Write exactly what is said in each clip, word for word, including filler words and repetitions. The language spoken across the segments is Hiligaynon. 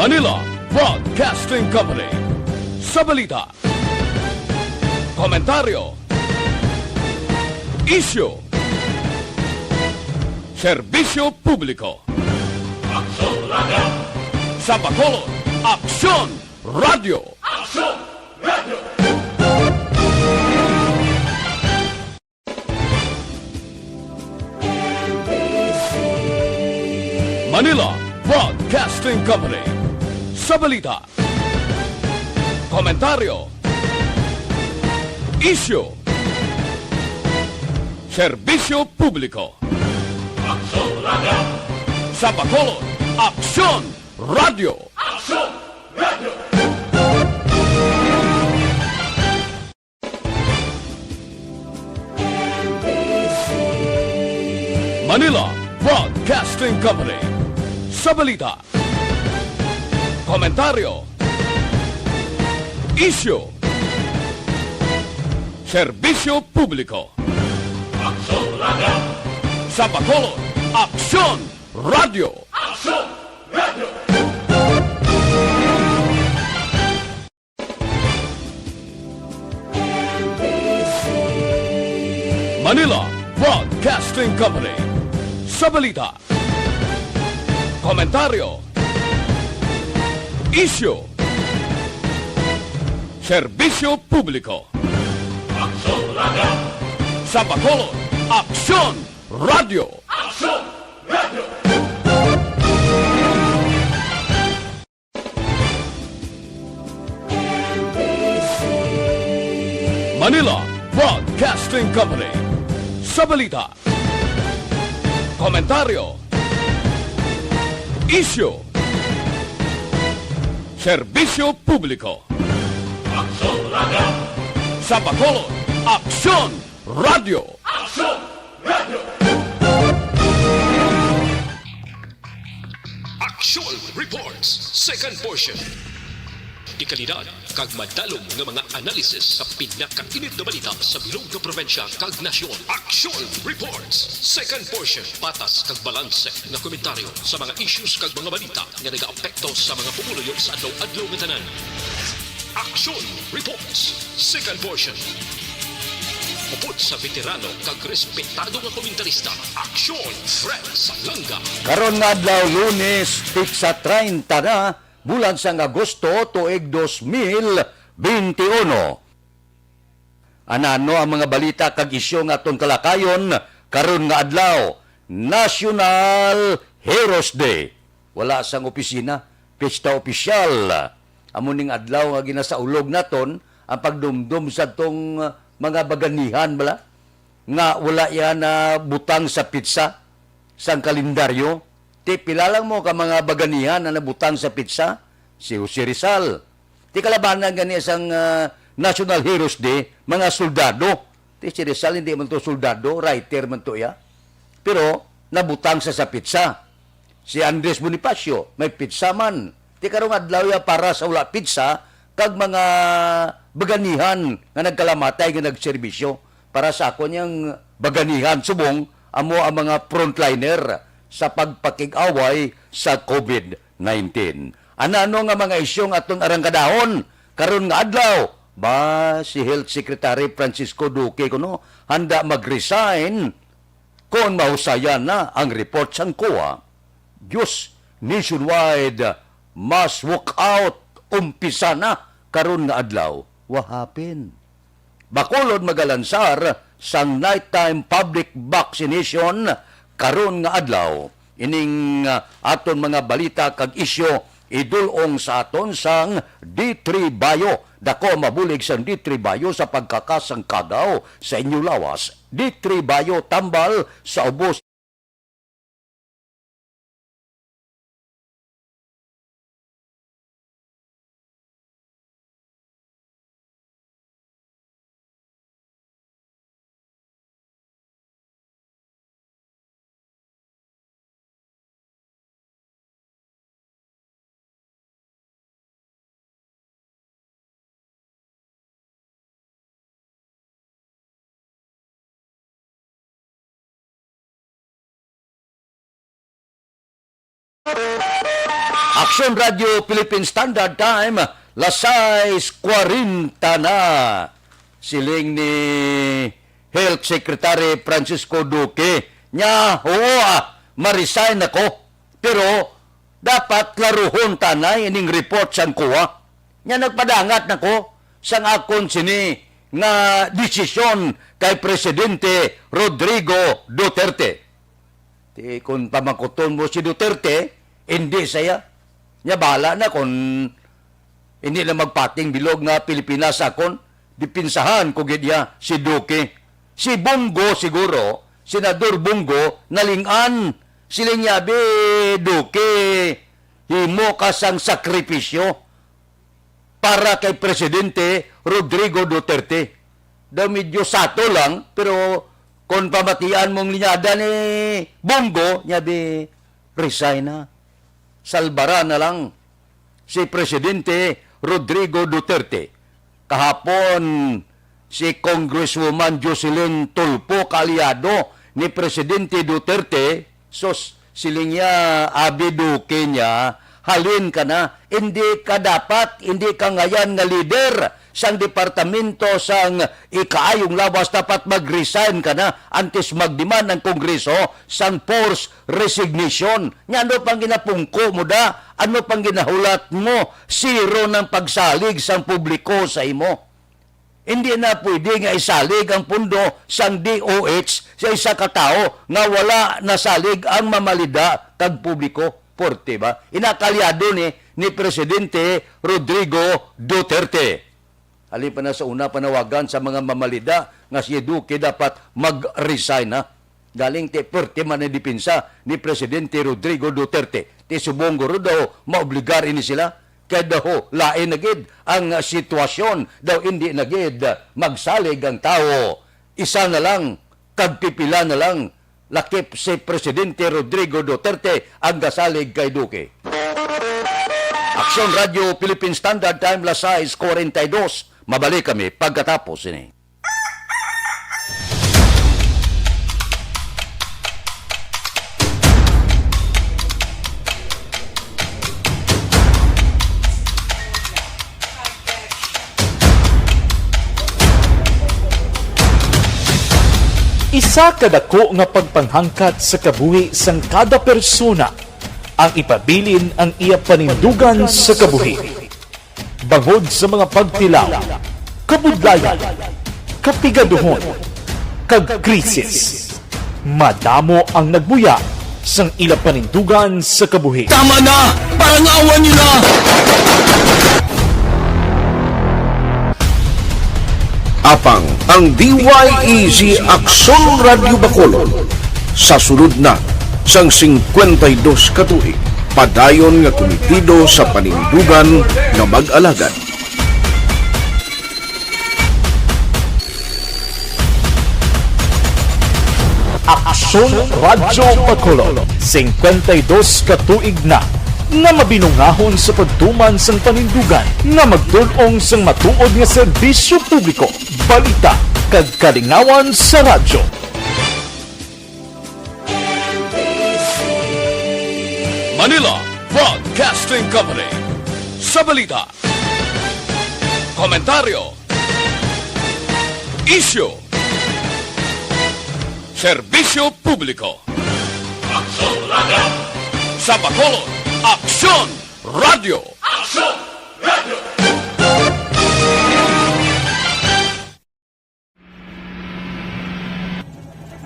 Manila Broadcasting Company. Sa balita, komentaryo, isyu, serbisyo publiko. Aksyon Radio! Sa Bacolod, Aksyon Radio! Aksyon Radio! Manila Broadcasting Company. Sa balita, komentaryo, isyu, serbisyo publiko. Aksyon Radio! Sa Bacolod, Aksyon Radio! Aksyon Radio! Manila Broadcasting Company. Sa balita, komentaryo, isyu, serbisyo publiko. Aksyon Radio! Sa Bacolod, Aksyon Radio! Aksyon Radio! Manila Broadcasting Company. Sa balita, komentaryo, isyu, serbisyo publiko. Aksyon Radio! Sa Bacolod, Aksyon Radio! Aksyon Radio! Manila Broadcasting Company. Sa balita, komentaryo, isyu, serbisyo publiko. Aksyon Radio! Sa Bacolod, Aksyon Radio! Aksyon Radio! Action Reports, second portion. Dekalidad kag madalom nga mga analisis sa pinakainit nga balita sa bilog nga probinsya kag nasyon. Action Reports, second portion. Patas kag balanse nga komentaryo sa mga issues kag mga balita nga nagaapekto sa mga pumuluyo sa adlaw-adlaw nga tanan. Action Reports, second portion. Upod sa veterano kag respetado nga komentarista, Action Fred Salanga. Karon nga adlaw, Lunes, petsa treinta na, bulan sang Agosto, tuig dos mil benti uno. Anano ang mga balita kag isyu nga aton kalakayon karon nga adlaw? National Heroes Day. Wala sang opisina, pista opisyal. Amo ning adlaw nga ginasaulog naton ang pagdumdom sa tong, uh, mga baganihan bala nga wala iya nabutang sa petsa sang kalendaryo. Ti pila lang mo ka mga baganihan ang nabutang sa petsa? Si Jose Rizal. Ti kalabanan gani sang, ah, National Heroes Day, mga soldado. Ti si Rizal hindi man to soldado, writer man to iya. Pero nabutang sa sa petsa. Si Andres Bonifacio, may petsa man. Ti karong adlaw ya para sa wala petsa, kag mga baganihan nga nagkalamatay nga nagserbisyo. Para sa akon yang baganihan subong, amo ang mga frontliner sa pagpakig-away sa COVID nineteen. Anano nga mga isyu nga aton arangkadahon karon nga adlaw? Ba, si Health Secretary Francisco Duque kuno handa mag-resign kon mahusayan na ang report sang COA. Diyos, nationwide mass walkout umpisa na karon nga adlaw. What happened? Bacolod magalansar sang nighttime public vaccination karon nga adlaw. Ining, ah, aton mga balita kag isyu idul-ong sa aton sang D three Bio. Dako ang mabulig sang D three Bio sa pagkakas sang kagaw sa inyo lawas. D three Bio, tambal sa ubos. Action Radio Philippine Standard Time, las sais kwarenta na. Siling ni Health Secretary Francisco Duque, nya, "Oo, ah, ma-resign ako. Pero dapat klaruhon tanay ining report sang COA." Nya nagpadangat na ko sang akon sini nga desisyon kay Presidente Rodrigo Duterte. Ti kon pamangkuton mo si Duterte, hindi saya. Nya bahala na kon hindi na magpating bilog nga Pilipinas akon. Dipinsahan ko gid iya, si Duque. Si Bong Go siguro, Senador Bong Go, naling-an. Siling niya, "Abi, Duque, himo ka sang sakripisyo para kay Presidente Rodrigo Duterte." Daw medyo sato lang, pero kon pamatian mong linyada ni Bong Go, niya bi, resign na. Salbara na lang si Presidente Rodrigo Duterte. Kahapon, si Congresswoman Jocelyn Tulfo, kaalyado ni Presidente Duterte, sus, siling niya, "Abi Duque," niya, "halin ka na. Hindi ka dapat, hindi ka ngayan nga leader sang Departamento sang Ikaayong Lawas. Dapat mag-resign ka na antes magdemand ang Kongreso sang forced resignation." Nya, ano pang ginapungko mo da? Ano pang ginahulat mo? Zero ng pagsalig sang publiko sa imo. Hindi na pwede nga isalig ang pondo sang D O H sa isa ka tawo nga wala nasalig ang mamalida kag publiko. Porte ba? Inakalyado ni, ni Presidente Rodrigo Duterte. Halin pa na sa una panawagan sa mga mamalida nga si Duque dapat mag-resign na. Galing ti perte man ang depensa ni Presidente Rodrigo Duterte. Ti subong guro daw maobligar ini sila. Kay daw lain na gid ang sitwasyon, daw hindi na gid magsalig ang tawo. Isa na lang, kag pipila na lang, lakip si Presidente Rodrigo Duterte ang gasalig kay Duque. Aksyon Radio Philippine Standard Time, las sais kwarenta y dos. Mabalik kami pagkatapos ini. Isa ka dako nga pagpanghangkat sa kabuhi sang kada persona ang ipabilin ang iya panindugan sa kabuhi. Bangod sa mga pagtilaw, kabudlayan, kapigaduhon, kag krisis, madamo ang nagbuya sang ila panindugan sa kabuhi. Tama na! Parangawan niyo na! Apang ang D Y E G Aksyon Radyo Bacolod sa sulod na sang singkwenta y dos ka tuig, padayon nga kumitido sa panindugan nga mag-alagad. Aksyon Radyo Bacolod, singkwenta y dos ka tuig na nga mabinungahon sa pagtuman sang panindugan nga magdul-ong sang matuod nga serbisyo publiko, balita, kag kalingawan sa radyo. Manila Broadcasting Company. Sa balita, komentaryo, isyu, serbisyo publiko. Aksyon Radyo. Sa Bacolod, Aksyon Radyo. Aksyon Radyo.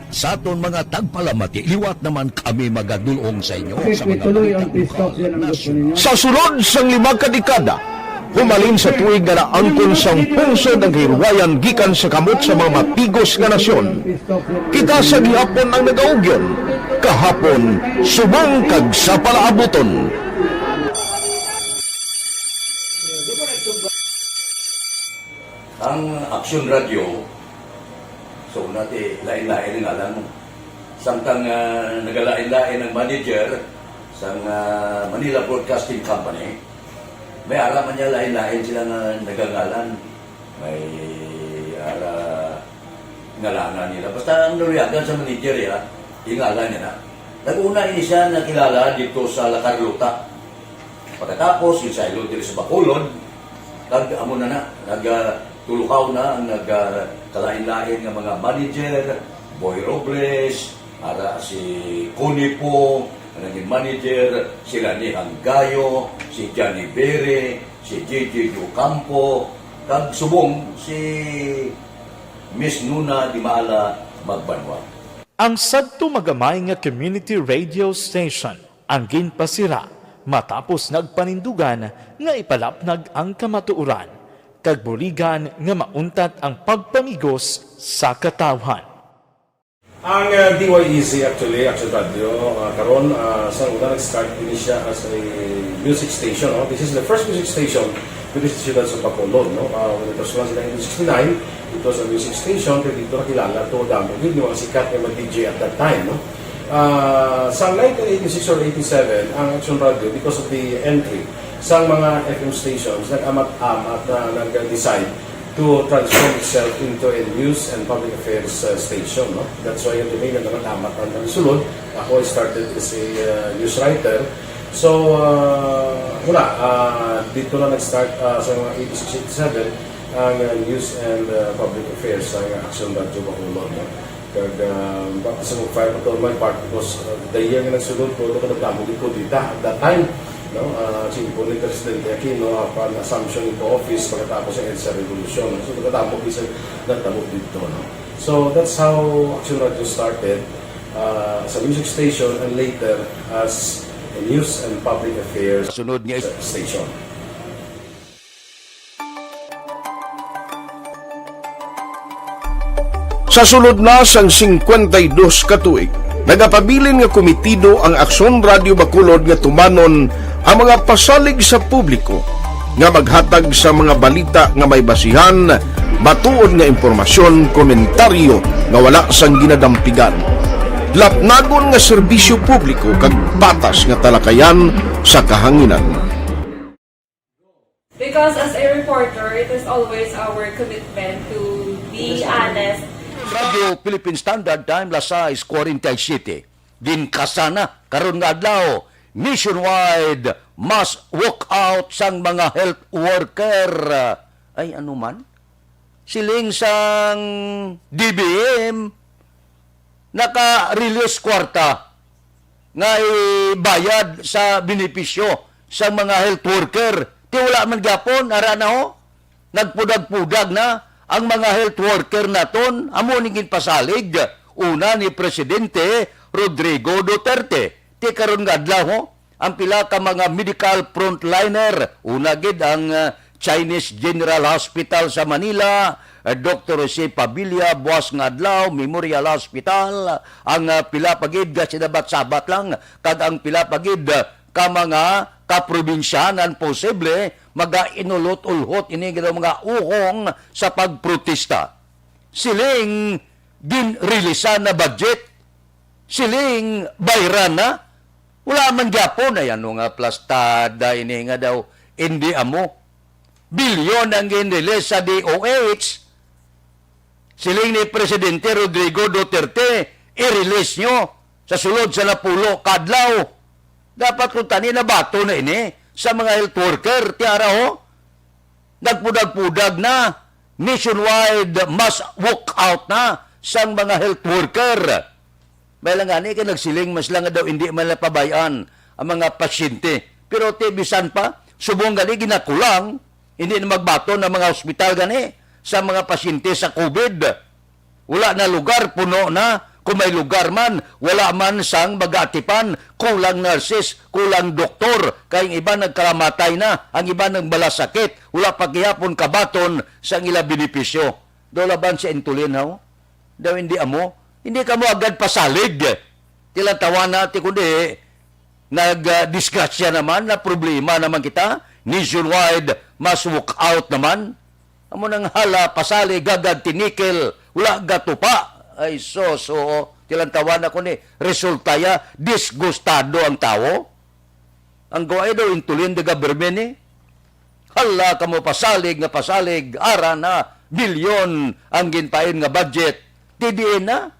Sa aton mga tagpalamati, liwat naman kami magadul-ong sa inyo sa mga balita lokal, nasyonal. Sa sulod sang lima ka dekada, humalin sa tuig nga naangkon sang pungsod ang kahilwayan gikan sa kamot sa mga mapigos nga nasyon, kita sa gihapon ang nagaugyon, kahapon subong kag sa palaabuton. Ang Aksyon Radyo, so, una ti, lain-lain ang ngalan mo. Samtang, ah, nagalain-lain ang manager sang, ah, Manila Broadcasting Company, may ara man niya lain-lain sila nga nagangalan. May ara ngalanan nila. Basta ang naluyagan sa manager, ya, ingalan niya na. Nag-una ini siya nakilala dito sa La Carlota. Pagkatapos, yung sa ilod diri sa Bacolod, kag amo na na, nagtulukaw na ang nagkalain-lain nga mga manager, Boy Robles, ara si Connie Pong, ang naging manager, si Lani Hanggayo, si Johnny Bere, si J J Ocampo, kag subong si Miss Nuna Dimala Magbanwa. Ang sadto magamay nga community radio station ang ginpasira matapos nagpanindugan nga ipalapnag ang kamatuoran kag buligan nga mauntat ang pagpamigos sa katawhan. Ang uh, D Y E Z actually, Action Radio, uh, karon uh, sa una nag-start din siya as a music station. No? This is the first music station dito sa siyudad sa Bacolod. No? Uh, when it was launched in nineteen sixty-nine, it was a music station, pero dito nakilala to damo gid yung mga sikat nga mga D J at that time. No? Uh, sa nineteen eighty-six or eighty-seven, ang Action Radio, because of the entry sa mga F M stations, nag-amat-amat na nag-decide to transform itself into a news and public affairs uh, station. No? That's why yung domain na naman amat ang sulod. Ako, I started as a uh, news writer. So, uh, wala. Uh, dito na nag-start uh, sa mga eighty-six eighty-seven ang uh, news and uh, public affairs sa Action Radio Bacolod. No? Kag uh, baka sa mag-fire pa to my part because uh, the year nga nagsulod ko, ito ka nagdamo din ko dita at that time. No? Uh, Singko ni Presidente Aquino upon assumption into office pagkatapos sa EDSA Revolution. So, nagkatamo bisan nagtamo dito. No? So, that's how Action Radio started uh, as a music station and later as a news and public affairs Sunod nga station. Sa sulod na sang singkwenta y dos ka tuig, nagapabilin nga komitido ang Aksyon Radio Bacolod nga tumanon ang mga pasalig sa publiko nga maghatag sa mga balita nga may basihan, matuod nga impormasyon, komentaryo nga wala sang ginadampigan. Lapnagon nga serbisyo publiko kag patas nga talakayan sa kahanginan. Because as a reporter, it is always our commitment to be honest. Radyo Philippine Standard Time, las sais cuarenta y siete. Ginkasana karon nga adlaw, nationwide mass walkout sang mga health worker. Ay, ano man? Siling sang D B M, naka-release kwarta nga ibayad sa benepisyo sa mga health worker. Ti wala man gyapon, ara na ho. Nagpudag-pudag na ang mga health worker naton, amo ni ginpasalig una ni Presidente Rodrigo Duterte. Ti karon nga adlaw ho, ang pila ka mga medical frontliner, una gid ang uh, Chinese General Hospital sa Manila, uh, Doctor Jose Pavilla, buas nga adlaw, Memorial Hospital, ang uh, pila pa gid nga sinabat-sabat lang, kag ang pila pa gid uh, ka mga kaprobinsyanan posible maga-inulot-ulhot ini nga mga uhong sa pagprotesta. Siling ginrilisan na budget, siling bayran na. Wala man gyapon ay ano nga plastada ini nga daw hindi amo. Bilyon ang ginrelease sa D O H. Siling ni Presidente Rodrigo Duterte, i-release nyo sa sulod sa napulo kadlaw. Dapat kung tani nabato na ini sa mga health worker, tiara ho. Nagpudag-pudag na, nationwide mass walkout na sang mga health worker. May lang gani kay nagsiling mas lang nga daw hindi man lang pabay-an ang mga pasyente. Pero ti bisan pa, subong gani ginakulang, hindi na magbaton ang mga ospital gani sa mga pasyente sa COVID. Wala na lugar, puno na. Kung may lugar man, wala man sang mag-aatipan, kulang nurses, kulang doktor, kay ang iba nagkalamatay na, ang iba nagbalasakit, wala pa gihapon kabaton sang ila benepisyo. Daw laban sa intulinhaw, daw hindi amo, hindi kamo agad pasalig. Tila tawana ti kundi nagdisgrasya naman, na problema naman kita. Nationwide mass walkout naman. Amo nang hala, pasalig, gagad, tinikel, wala gatupa. Ay sos, oo. Tilantawan ako ni resulta ya, disgustado ang tawo. Ang guay daw intulin de government eh. Hala kamo pasalig nga pasalig, ara na, bilyon ang ginpain nga budget. Ti diin na?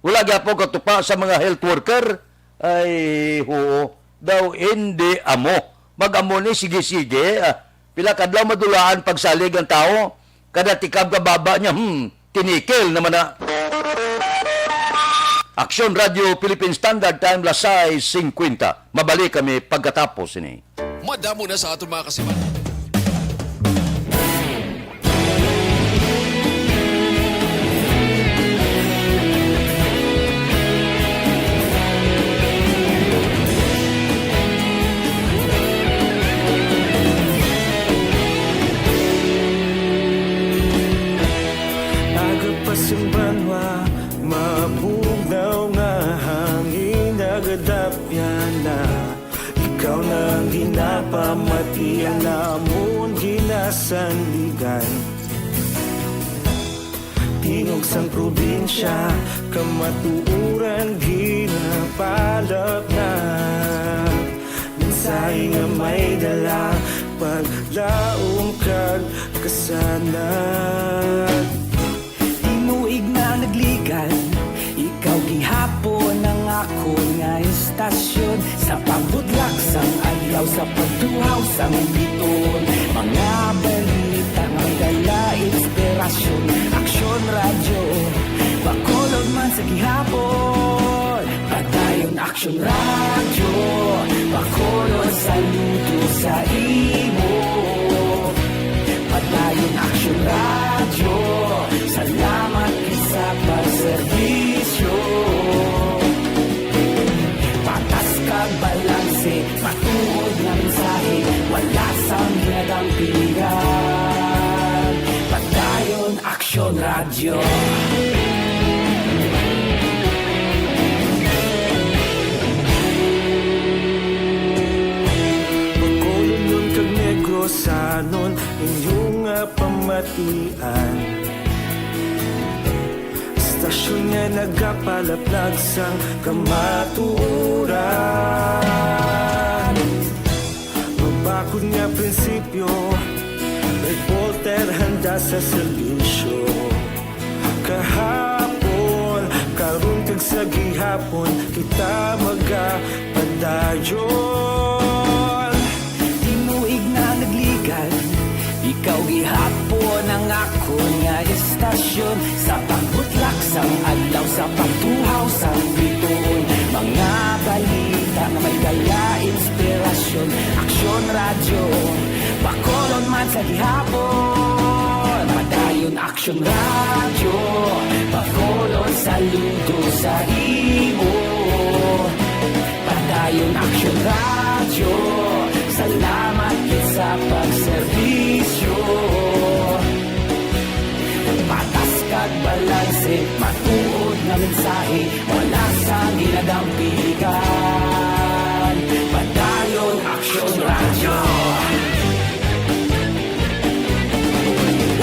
Wala gyapon katupa sa mga health worker? Ay, huo. Daw hindi amo. Mag-amo ni, sige-sige, ah, pila kadlaw madulaan pagsalig ang tawo, kada tikab ka baba niya, hmm, tinikil naman na. Aksyon Radio Philippine Standard Time, las sais singkwenta. Mabalik kami pagkatapos ini. Madamo na sa aton mga kasiman. Aga pa sing banwa, mabugnaw nga hangin, nagadapyan na. Ikaw na ang ginapamatian, amon ginasandigan. Tingog sang probinsya, kamatuoran ginapalapnag. Mensahe nga may dala, paglaom kag kasanag. Tinuig na nagligad, ikaw gihapon ang akon nga istasyon. Sa pagbudlak sang adlaw, sa pagtuhaw sang biton, mga balita nga may dala inspirasyon. Aksyon Radyo, Bacolod man sa gihapon. Padayon Aksyon Radyo, Bacolod, saludo sa imo. Padayon Aksyon Radyo, salamat gid sa pagserbisyo. Patas kag balanse, matuod nga mensahe, wala sang ginadampigan. Padayon Aksyon Radyo. Bacolodnon kag Negrosanon, inyo nga pamatian. Istasyon nga nagapalaplag sang kamatuoran. Mabakod nga prinsipyo, reporter handa sa serbisyo. Kahapon, karon kag sa gihapon, kita magapadayon. Tinuig na nagligad, ikaw gihapon ang akon nga istasyon. Sa pagbutlak sang adlaw, sa pagtuhaw sang bituon, mga balita nga may dala inspirasyon. Aksyon Radyo, Bacolod man sa gihapon. Padayon Aksyon Radyo, Bacolod, saludo sa imo. Padayon Aksyon Radyo, salamat gid sa pagserbisyo. Patas kag balanse, matuod nga mensahe, wala sang ginadampigan. Padayon Aksyon Radyo.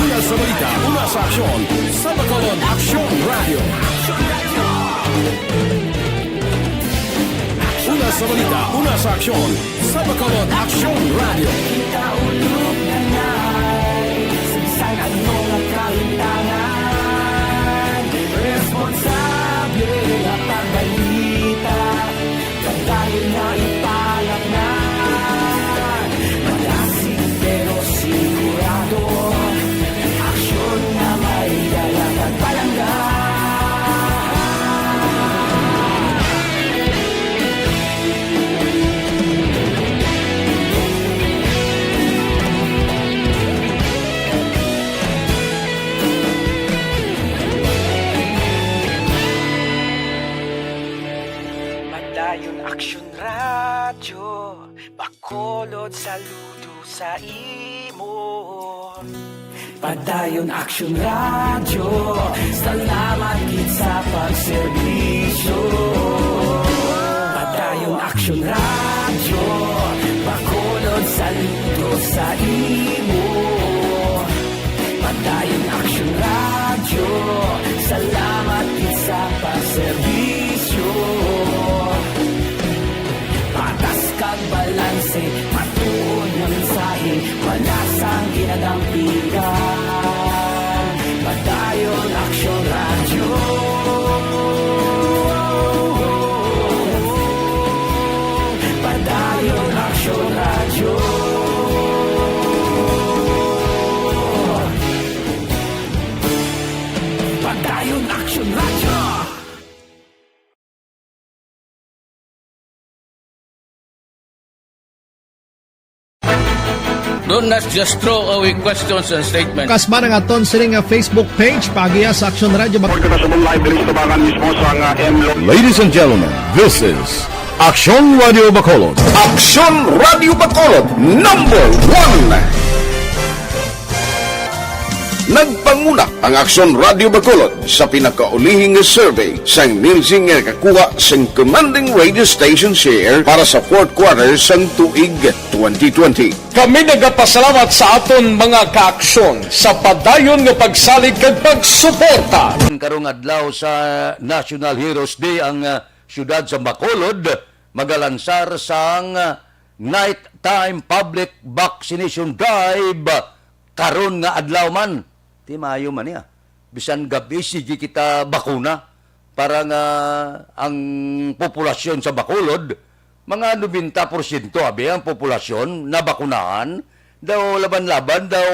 Una sa balita, una sa aksyon, sa Bacolod Aksyon Radyo. Una sa balita, una sa aksyon, sa Bacolod Aksyon Radyo. Kita ulog na nai, sa bisan ano nga kalimtangan, responsable nga pagbalita. Padayon na ipalapnag, malasig pero sigurado. Aksyon nga may dala kag palangga. Padayon Aksyon Radyo, Bacolod, saludo sa imo. Padayon Aksyon Radyo, salamat gid sa pagserbisyo. Padayon Aksyon Radyo, Bacolod, saludo sa imo. Padayon Aksyon Radyo, salamat gid sa pagserbisyo. Patas kag balanse, matuod nga mensahe, wala sang ginadampigan. Padayon Aksyon Radyo. Padayon Aksyon Radyo. Padayon Action Radyo. Don't just throw away questions and statements. Kasman ang aton sini nga Facebook page, paagiha sa Aksyon Radyo Bacolod. Kita sa live diri sa tabangan mismo sa nga M Lo- Ladies and gentlemen, this is Aksyon Radyo Bacolod. Aksyon Radyo Bacolod, number one. Nagpanguna ang Aksyon Radyo Bacolod sa pinakaulihi nga survey sang Nielsen nga nakakuha sang commanding radio station share para sa fourth quarter sang tuig twenty twenty. Kami nagapasalamat sa aton mga kaaksyon sa padayon nga pagsalig kag pagsuporta. Karong adlaw sa National Heroes Day ang, ah, siyudad sa Bacolod magalansar sang, ah, nighttime public vaccination drive karon nga adlaw man. Ti maayo man niya. Bisan gab-i, sige kita bakuna para nga ang populasyon sa Bacolod, mga nobenta porsyento abi ang populasyon nabakunahan, daw laban-laban daw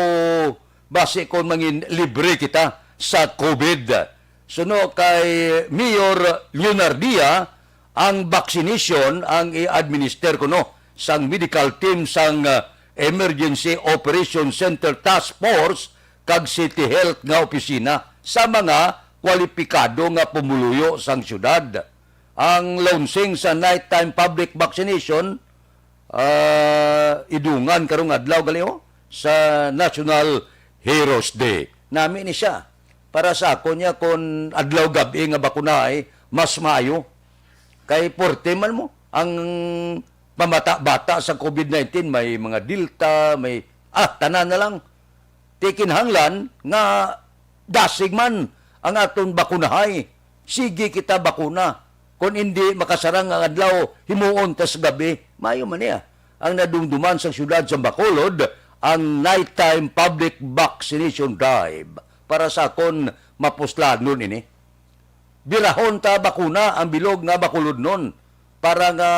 basi kon mangin libre kita sa COVID. Suno kay Mayor Leonardia, ang vaccination ang i-administer kuno sang medical team sang, uh, Emergency Operation Center Task Force kag City Health nga opisina sa mga kwalipikado nga pumuluyo sang siyudad. Ang launching sa nighttime public vaccination, ah, idungan karong adlaw gali, oh, sa National Heroes Day. Nami ni siya. Para sa akon niya, kung adlaw gab-i nga bakunahay, mas maayo. Kay porte man mo ang pamata-bata sa COVID nineteen, may mga Delta, may, ah, tanan na lang. Ti kinahanglan nga dasig man ang aton bakunahay. Sige kita bakuna. Kon indi makasarang ang adlaw, himuon ta sa gabi. Maayo man niya. Ang nadumduman sa siyudad sa Bacolod, ang nighttime public vaccination drive. Para sa akon, mapuslanon ini. Birahon ta bakuna ang bilog nga Bacolodnon para nga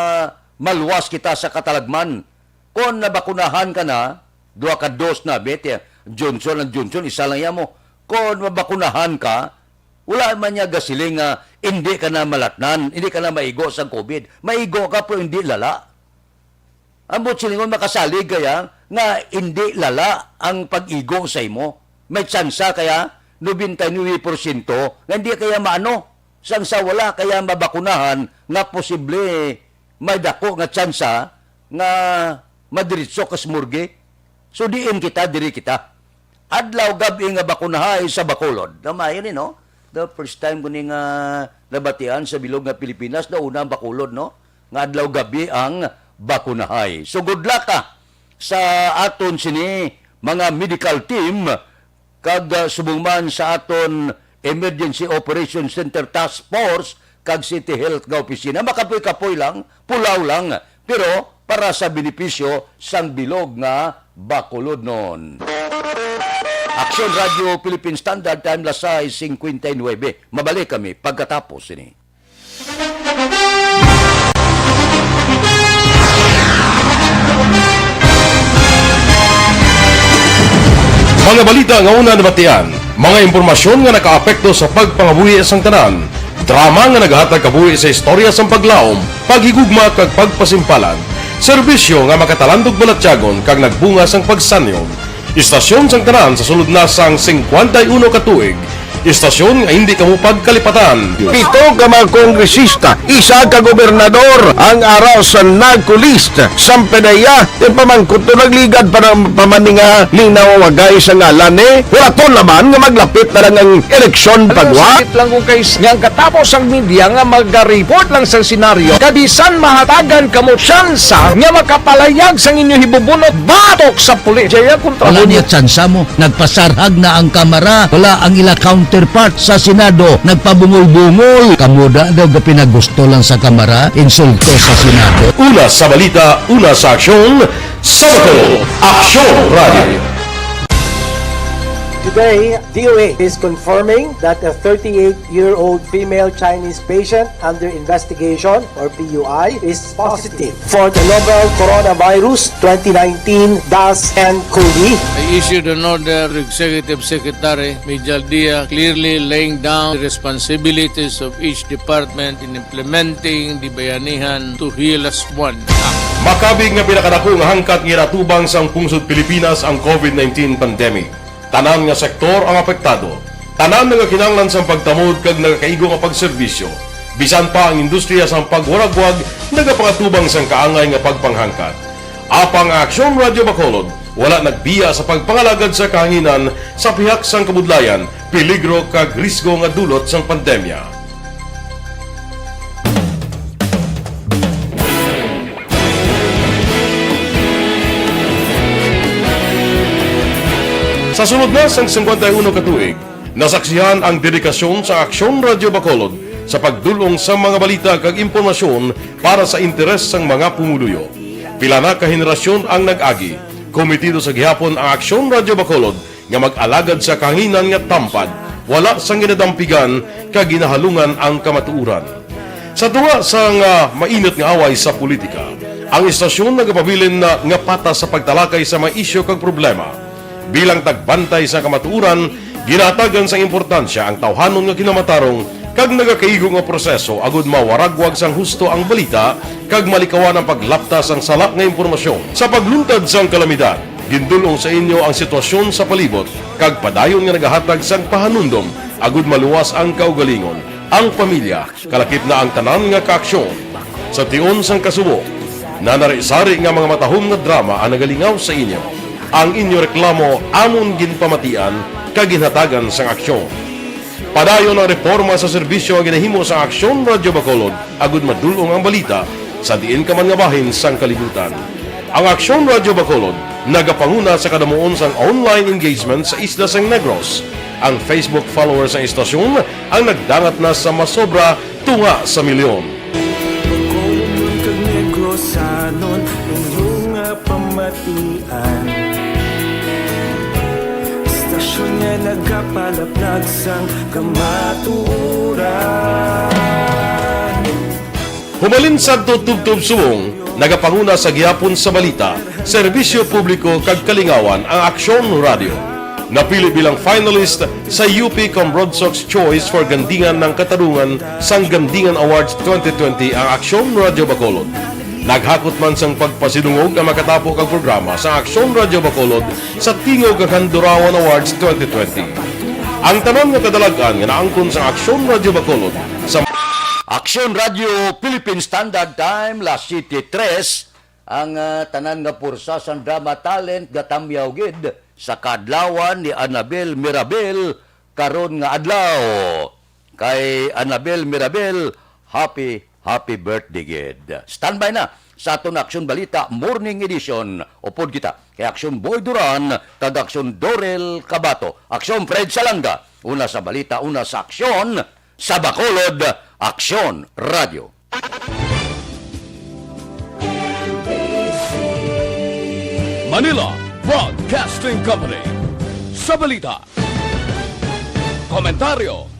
maluwas kita sa katalagman. Kon nabakunahan ka na, duha ka dos na, bete, Johnson and Johnson, isa lang ya mo. Kon mabakunahan ka, wala man niya gasiling nga indi ka na malatnan, indi ka na maigo sa COVID. Maigo ka, pero hindi lala. Ambot silingon, makasalig kaya nga hindi lala ang pag-igo sa imo? May tsansa kaya nobenta y nuebe porsyento nga hindi kaya maano, sang sa wala kaya mabakunahan nga posible may dako nga tsansa nga madiritso ka sa morgue. So, diin kita, diri kita. Adlaw gab-i nga bakunahay sa Bacolod. Namayo ni, no? The first time ko ni nga nabatian sa bilog nga Pilipinas, nauna ang Bacolod, no? Nga adlaw gab-i ang bakunahay. So, good luck, ah, sa aton sini mga medical team, kag, ah, subong man sa aton Emergency Operation Center Task Force kag City Health nga opisina. Makapoy-kapoy lang, pulaw lang, pero para sa benepisyo sang bilog nga Bacolodnon. Aksyon Radio Philippine Standard Time, las sais cincuenta y nueve. Mabalik kami pagkatapos sini. Mga balita nga una nabatian, mga impormasyon nga nakaapekto sa pagpangabuhi sang tanan, drama nga nagahatag kabuhi sa istorya sang paglaom, paghigugma kag pagpasimpalan, serbisyo nga makatalandog balatyagon kag nagbunga sang pagsanyon. Istasyon sang tanan sa sulod na sang singkwenta y uno ka tuig. Istasyon nga hindi kamo pagkalipatan. Pito ka mga kongresista, isa ka gobernador ang ara sa NAGCO list. Sampanaya, ipamangkot to nagligad para pamaninga linaw wagay sa ngalan ni. Wala to laman nga maglapit na lang ang eleksyon pagwa. Sakit lang kung kay nga ang katapos ang media nga maga-report lang sa senaryo. Kabisan mahatagan kamo tsansa nga makapalayag sang inyo hibubunot batok sa pulis. Jaya kontra Wala mo. Niya tsansa mo. Nagpasarhag na ang Kamara. Wala ang ila counterpart sa Senado. Nagpabungol-bungol. Kamo da daw gapinagusto lang sa Kamara. Insulto sa Senado. Una sa balita, una sa aksyon, sa Bacolod. Aksyon Radio. Today, D O H is confirming that a thirty-eight-year-old female Chinese patient under investigation, or P U I, is positive for the novel coronavirus twenty nineteen dash N cov. I issued an order to Executive Secretary Mijal Dia, clearly laying down the responsibilities of each department in implementing the Bayanihan to Hilas One Act. Makabig nga pinakadako nga hangkat nga ginatubang sang pungsod Pilipinas ang COVID nineteen pandemic. Tanan nga sektor ang apektado. Tanan nagakinahanglan sang pagtamod kag nagakaigo nga pagserbisyo. Bisan pa ang industriya sang pagwaragwag nagapangatubang sang kaangay nga pagpanghangkat. Apang ang Aksyon Radyo Bacolod wala nagbiya sa pagpangalagad sa kahanginan sa pihak sang kabudlayan, peligro kag risgo nga dulot sang pandemya. Sa sulod na sang singkwenta y uno ka tuig, nasaksihan ang dedikasyon sa Aksyon Radyo Bacolod sa pagdul-ong sa mga balita kag impormasyon para sa interes sang mga pumuluyo. Pila na ka henerasyon ang nag-agi. Komitido sa gihapon ang Aksyon Radyo Bacolod nga mag-alagad sa kahanginan nga tampad, wala sang ginadampigan kag ginahalungan ang kamatuoran. Sa tunga sang, ah, mainit nga away sa politika, ang istasyon nagapabilin na nga patas sa pagtalakay sa mga isyu kag problema. Bilang tagbantay sa kamatuoran, ginahatagan sang importansya ang tawhanon nga kinamatarong kag nagakaigo nga proseso agud mawaragwag sang husto ang balita kag malikawan ang paglapta sang sala nga impormasyon. Sa pagluntad sang kalamidad, gindul-ong sa inyo ang sitwasyon sa palibot kag padayon nga nagahatag sang pahanumdom agud maluwas ang kaugalingon, ang pamilya, kalakip na ang tanan nga kaaksyon. Sa tion sang kasubo, nanari-sari nga mga matahom nga drama ang nagalingaw sa inyo. Ang inyo reklamo amon ginpamatian kag ginhatagan sang aksyon. Padayon ang reporma sa serbisyo nga ginahimo sang Aksyon Radyo Bacolod agud madul-ong ang balita sa diin ka man nga bahin sang kalibutan. Ang Aksyon Radyo Bacolod nagapanguna sa kadamuon sang online engagement sa isla sang Negros. Ang Facebook followers sang istasyon ang nagdangat na sa masobra tunga sa milyon. Bacolodnon kag Negrosanon, inyo nga pamatian. Istasyon nga nagapalaplag sang kamatuoran. Humalin sadto tubtob subong, nagapanguna sa gihapon sa balita, serbisyo publiko kag kalingawan ang Aksyon Radyo. Napili bilang finalist sa U P Cambronsox Choice for Gandingan ng Katarungan sang Gandingan Awards twenty twenty ang Aksyon Radyo Bacolod. Naghakot man sang pagpasidungog ang makatapo kag programa sa Aksyon Radyo Bacolod sa Tingog kag Handurawan Awards twenty twenty. Ang tanan nga kadalag-an nga naangkon sa Aksyon Radyo Bacolod sa Aksyon Radyo Philippine Standard Time, las siyete tres. Ang, ah, tanan nga pursa sang drama talent gatamyaw gid sa kaadlawan ni Annabel Mirabel karon nga adlaw. Kay Annabel Mirabel, happy, happy birthday gid. Standby na sa aton Aksyon Balita Morning Edition. Upod kita kay Aksyon Boy Duran kag Aksyon Dorel Cabato. Aksyon Fred Salanga, una sa balita, una sa aksyon, sa Bacolod, Aksyon Radio. Manila Broadcasting Company. Sa balita, komentaryo,